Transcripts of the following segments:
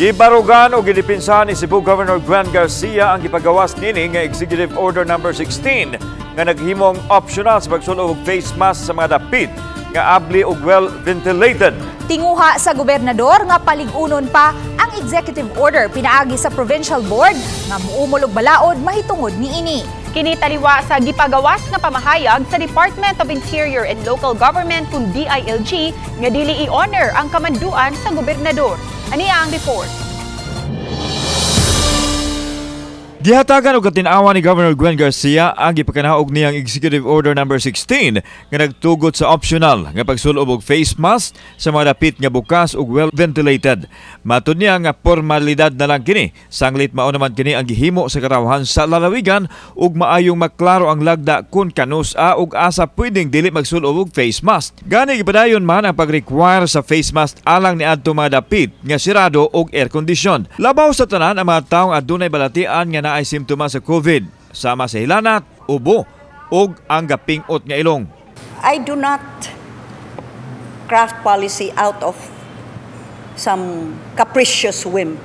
Gibarugan o gidipinsahan ni Cebu Governor Gwen Garcia ang gipagawas nini nga Executive Order Number 16 nga naghimong optional sa pagsulob og face mask sa mga dapit nga abli og well ventilated. Tinguha sa gobernador nga palig-unon pa ang executive order pinaagi sa provincial board nga muumol og balaod mahitungod niini. Kini taliwa sa gipagawas nga pamahayag sa Department of Interior and Local Government kung DILG nga dili i-honor ang kamanduan sa gobernador. Aniya ang report. Gihatagan og katin-awan ni Governor Gwen Garcia ang gipakanaog niyang Executive Order Number 16 nga nagtugot sa optional nga pagsulob og face mask sa mga dapit nga bukas ug well ventilated. Matud niya nga formalidad na lang kini, sanglit mao naman kini ang gihimo sa katawhan sa lalawigan ug maayong maklaro ang lagda kung kanus-a ug asa pwedeng dili magsulob og face mask. Gani gipadayon man ang pag-require sa face mask alang niadto mga dapit nga sirado og air condition. Labaw sa tanan ang mga taong adunay balatian nga naay simptomas sa COVID, sama sa hilanat, ubo, ug ang gapingot nga ilong. I do not craft policy out of some capricious whim.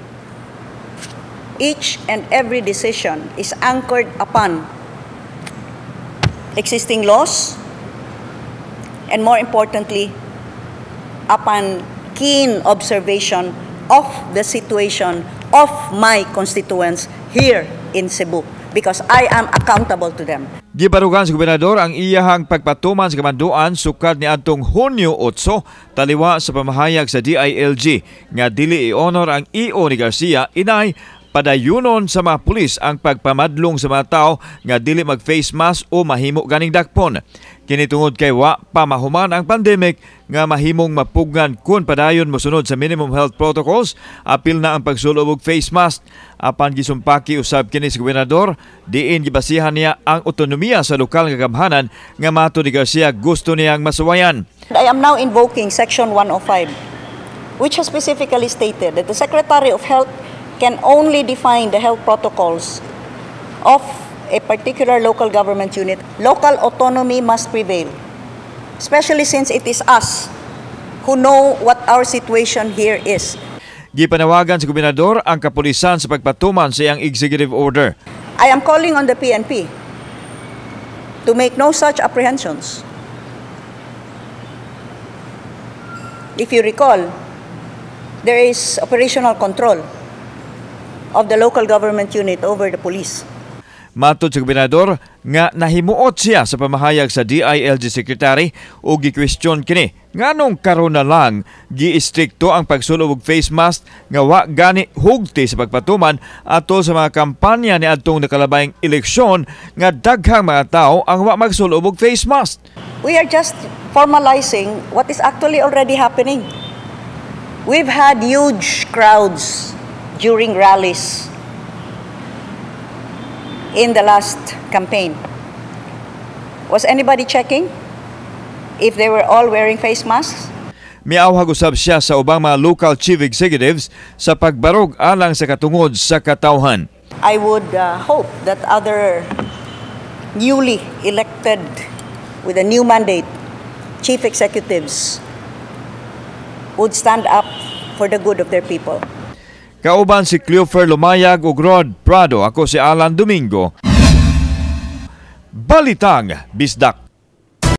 Each and every decision is anchored upon existing laws and, more importantly, upon keen observation of the situation of my constituents here in Cebu, because I am accountable to them. Gibarugan sa gobernador ang iyahang pagpatuman sa kamanduan sukad ni adtong Hunyo 8 taliwa sa pamahayag sa DILG nga dili i-honor ang EO ni Garcia inay padayunon sa mga pulis ang pagpamadlong sa mga tao nga dili mag-face mask o mahimo ganing dakpon. Kini tungod kay wa pa mahuman ang pandemic nga mahimong mapugngan kun padayon mosunod sa minimum health protocols, apil na ang pagsulob og face mask. Apan gisumpaki usab kini sa gobernador, diin gibasihan niya ang otonomiya sa lokal nga gamhanan nga mato ni Garcia gusto niyang masuwayan. I am now invoking Section 105, which has specifically stated that the Secretary of Health can only define the health protocols of a particular local government unit. Local autonomy must prevail, especially since it is us who know what our situation here is. Gipanawagan sa gobernador ang kapulisan sa pagpatuman sa iyang executive order. I am calling on the PNP to make no such apprehensions. If you recall, there is operational control of the local government unit over the police. Matod sa gobernador nga nahimuot siya sa pamahayag sa DILG Secretary ug gi-question kini nganong karon na lang gi-istrikto ang pagsulob og face mask nga wa gani hugti sa pagpatuman atol sa mga kampanya niadtong nakalabayng eleksyon nga daghang mga tao ang wa magsulob og face mask. We are just formalizing what is actually already happening. We've had huge crowds during rallies in the last campaign. Was anybody checking if they were all wearing face masks? Miawhag usab siya sa ubang mga local chief executives sa pagbarog alang sa katungod sa katawhan. I would hope that other newly elected with a new mandate chief executives would stand up for the good of their people. Kauban si Cleofer Lumayag ug Rod Prado. Ako si Alan Domingo. Balitang Bisdak.